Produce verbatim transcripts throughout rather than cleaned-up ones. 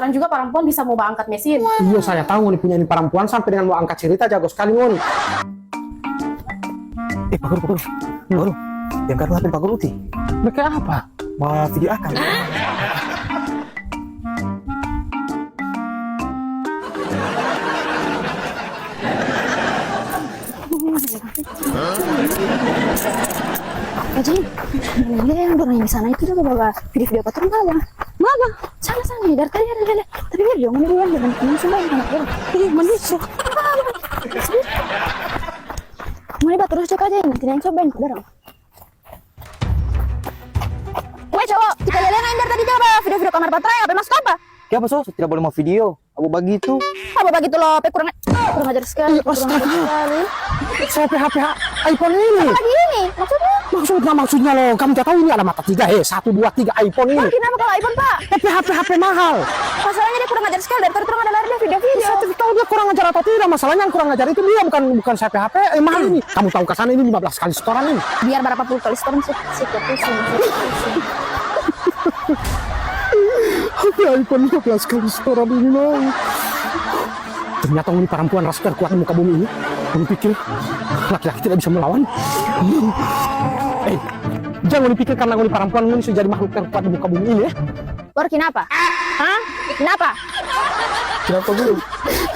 Orang juga parampuan bisa mo baangkat mesin. Iyo, saya tahu ngoni punya ini parampuan sampe dengan mo angkat cerita, jago skali ngoni. Eh, Pak Guru, Pak Guru. Pak Guru, yang kadu H P Pak Guru ti. Mereka apa? Mo video akang. Aji, ini yang dorang di sana itu juga bawa video-video kotor, bawa. Mama, sana, sana, dari tadi ada lele. Tapi biar dong, ini duluan, jangan, jangan sembarangan, jangan. Ih, mandi, so. Mandi, bawa terus cek aja ini, tidak yang cobain, dorang. Weh, cowok, kita lele yang dari tadi coba video-video kamar baterai, apa maksud apa? Kiapa so? Tidak boleh mo video. Abo bagitu. Abo bagitu lo, pe kurang, kurang ajar sekali, kurang ajar sekali. Saya pe H P ha-, iPhone ini. Apa lagi ini? Maksudnya? Maksudnya, maksudnya lo, kamu tak tahu ini ada mata tiga, eh, satu, dua, tiga iPhone ini. Pak, kenapa kalau iPhone, Pak? Tapi H P, H P mahal. Masalahnya dia kurang ajar sekali, dari tadi terang ada lari dia video-video. Saya tidak tahu dia kurang ajar atau tidak, masalahnya yang kurang ajar itu dia, bukan, bukan saya pe H P, eh, mahal ini. Kamu tahu ke sana ini lima belas kali setoran ini. Biar berapa puluh kali setoran, sih, sih, pusing. H P iPhone lima belas kali setoran ini, Nong. Ternyata ngoni parampuan rasa terkuat di muka bumi ini. Ngoni pikir laki-laki tidak bisa melawan? Eh, jangan ngoni pikir karena ngoni parampuan, ngoni sudah jadi makhluk terkuat di muka bumi ini, ya. Baru kenapa? Hah? Kenapa? Kenapa, Guru?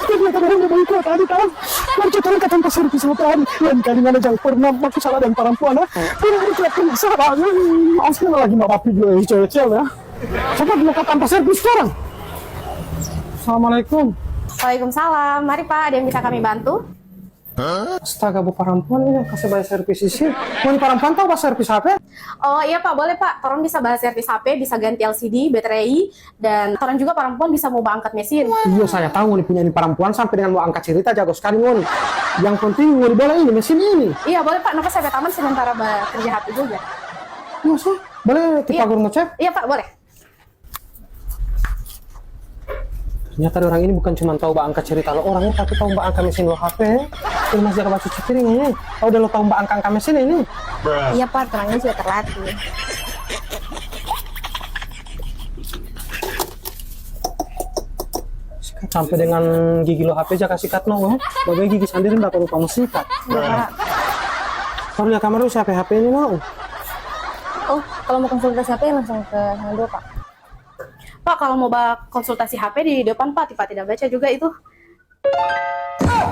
Ternyata orang yang baik kuat tadi, kawan. Baru kita angkat tanpa servis, kawan. Lain kali ngana jangan pernah maku salah dan parampuan, ha? Pernah itu pernah salah. Awas kena lagi mau video cewek-cewek, ya. Coba dulu kata tanpa servis sekarang. Assalamualaikum. Waalaikumsalam. Mari, Pak, ada yang bisa kami bantu? Astaga, bu parampuan ini yang kasih bayar servis isi. Mau parampuan tahu bahas servis H P? Oh iya, Pak, boleh, Pak. Torang bisa bahas servis H P, bisa ganti L C D, baterai, dan torang juga parampuan bisa mau baangkat mesin. Iya, saya tahu ngoni punya ini parampuan sampai dengan mau angkat cerita jago sekali ngoni. Yang penting ngoni boleh ini mesin ini. Iya, boleh, Pak. Nanti saya taman sementara bekerja H P juga. Iya, sih. Boleh tipe guru ngecek? Iya, Pak, boleh. Ternyata orang ini bukan cuma tahu baangkat cerita lo orang, tapi tahu baangkat mesin lo H P. Ini masih ada baca piring ini. Oh, udah lo tahu baangkat mesin ini. Iya, Pak, tenangnya sudah terlatih. Sampai dengan gigi lo H P aja kasih sikat no, eh. Bagai gigi sandiri ndak rupa mau sikat. Iya, Pak. Baru lihat kamar lu siapa H P ini no? Oh, kalau mau konsultasi H P langsung ke sana dulu, Pak. Pak, kalau mau ba-, konsultasi H P di depan, Pak, tipe tidak baca juga itu.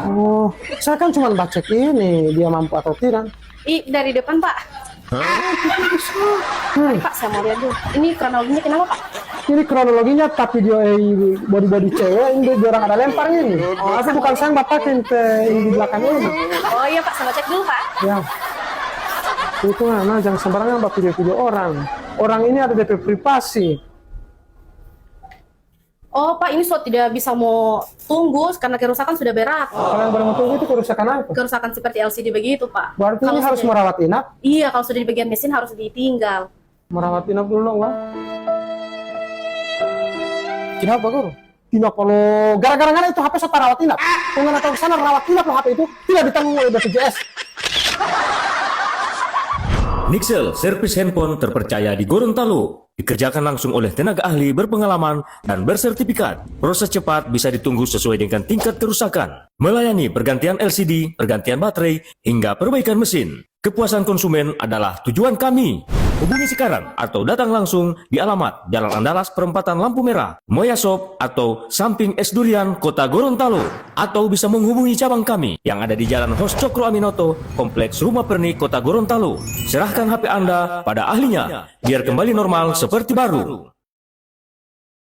Oh, saya kan cuma baca ini, dia mampu atau tidak. I, dari depan, Pak. Hmm. Pak, saya mau lihat dulu. Ini kronologinya kenapa, Pak? Ini kronologinya, tapi dia, eh, body-body cewek, ini dia orang ada lempar ini. Oh, aku bukan saya yang bapak yang di belakang ini. Oh iya, Pak, sama cek dulu, Pak. Ya. Itu, nah, nah, jangan sembarangan bapak video-video orang. Orang ini ada D P privasi. Oh, Pak, ini so tidak bisa mau tunggu karena kerusakan sudah berat. Kalau yang boleh mau tunggu itu kerusakan apa? Kerusakan seperti L C D begitu, Pak. Berarti ini harus merawat inap? Iya, kalau sudah di bagian mesin harus ditinggal. Merawat inap dulu dong, Bang. Kenapa, Guru? Inap lo, gara-gara ngana itu H P so tarawat inap. Kong ngana tahu ke sana rawat inap lo H P itu tidak ditanggung oleh B P J S. Nixel, servis handphone terpercaya di Gorontalo. Dikerjakan langsung oleh tenaga ahli berpengalaman dan bersertifikat. Proses cepat bisa ditunggu sesuai dengan tingkat kerusakan. Melayani pergantian L C D, pergantian baterai, hingga perbaikan mesin. Kepuasan konsumen adalah tujuan kami. Hubungi sekarang atau datang langsung di alamat Jalan Andalas perempatan Lampu Merah, Moya Shop atau samping Es Durian, Kota Gorontalo. Atau bisa menghubungi cabang kami yang ada di Jalan Hos Cokro Aminoto, Kompleks Rumah Pernik, Kota Gorontalo. Serahkan H P Anda pada ahlinya. Biar kembali normal seperti baru.